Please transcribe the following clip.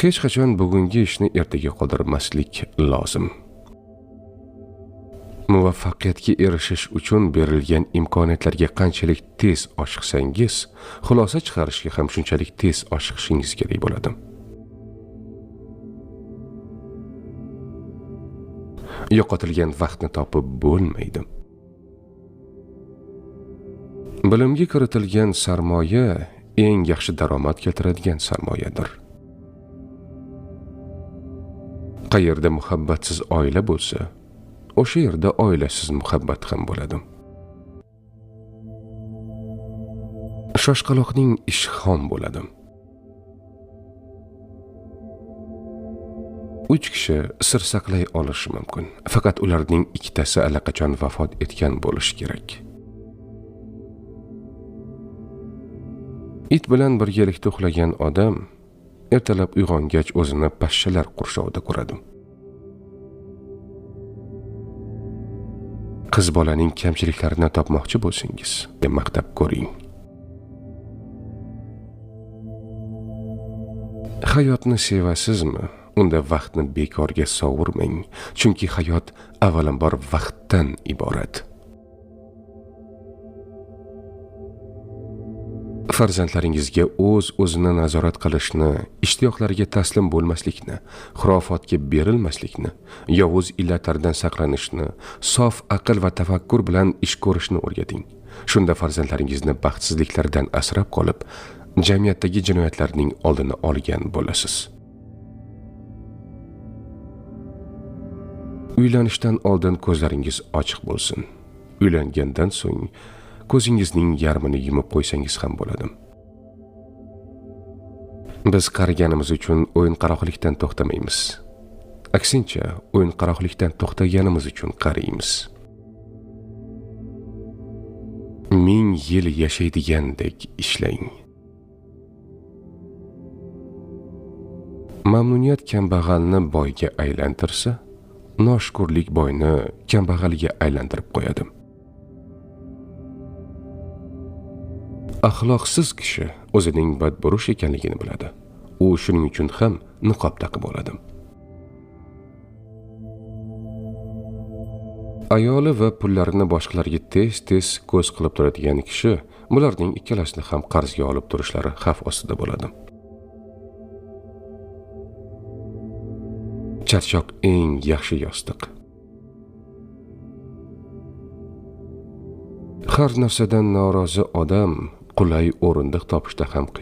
Hech qachon bugungi ishni ertaga qoldirmaslik lozim. Muvaffaqiyatga erishish uchun berilgan imkoniyatlarga qanchalik tez oshiqsangiz, xulosa chiqarishga ham shunchalik tez oshiqishingiz kerak bo'ladi. Yo'qotilgan vaqtni topib bo'lmaydi. Bilimga kiritilgan sarmoya eng yaxshi daromad keltiradigan sarmoyadir. Qayerda muhabbatsiz oila bo'lsa, o'sha yerda oilasiz muhabbat ham bo'ladi. Shoshqaloqning ishi xom bo'ladi. 3 kishi sir saqlay olishi mumkin, faqat ularning ikkitasi allaqachon vafot etgan bo'lishi kerak. It bilan birgalikda uxlagan odam ertalab uyg'ongach o'zini pashshalar qurshovida ko'radi. Qiz bolaning kamchiliklarini topmoqchi bo'lsangiz, maqtab ko'ring. Hayotni sevasizmi? Unda vaqtni bekorga sovurmang, chunki hayot avvalambor vaqtdan iborat. Farzandlaringizga o'z-o'zini nazorat qilishni, ishtiyoqlariga taslim bo'lmaslikni, xurofotga berilmaslikni, yovuz illatlardan saqlanishni, sof aql va tafakkur bilan ish ko'rishni o'rgating. Shunda farzandlaringizni baxtsizliklardan asrab qolib, jamiyatdagi jinoyatlarning oldini olgan bo'lasiz. Uylanishdan oldin ko'zlaringiz ochiq bo'lsin. Uylangandan so'ng ko'zingizning yarmini yumib qo'ysangiz ham bo'ladi. Biz qariganimiz uchun o'yinqaroqlikdan to'xtamaymiz. Aksincha, o'yinqaroqlikdan to'xtaganimiz uchun qariymiz. 1000 yil yashaydigandek ishlang. Mamnuniyat kambag'alni boyga aylantirsa, noshukurlik boyni kambag'alga aylantirib qo'yadi. Axloqsiz kishi o'zining badburush ekanligini biladi. U shuning uchun ham niqob taqib oladi. Ayoli va pullarini boshqalarga tez-tez ko'z qilib turadigan kishi bularning ikkalasini ham qarzga olib turishlari xavf ostida bo'ladi. Charchoq eng yaxshi yostiq. Har narsadan norozi odam qulay o'rindiq topishda ham qiyin.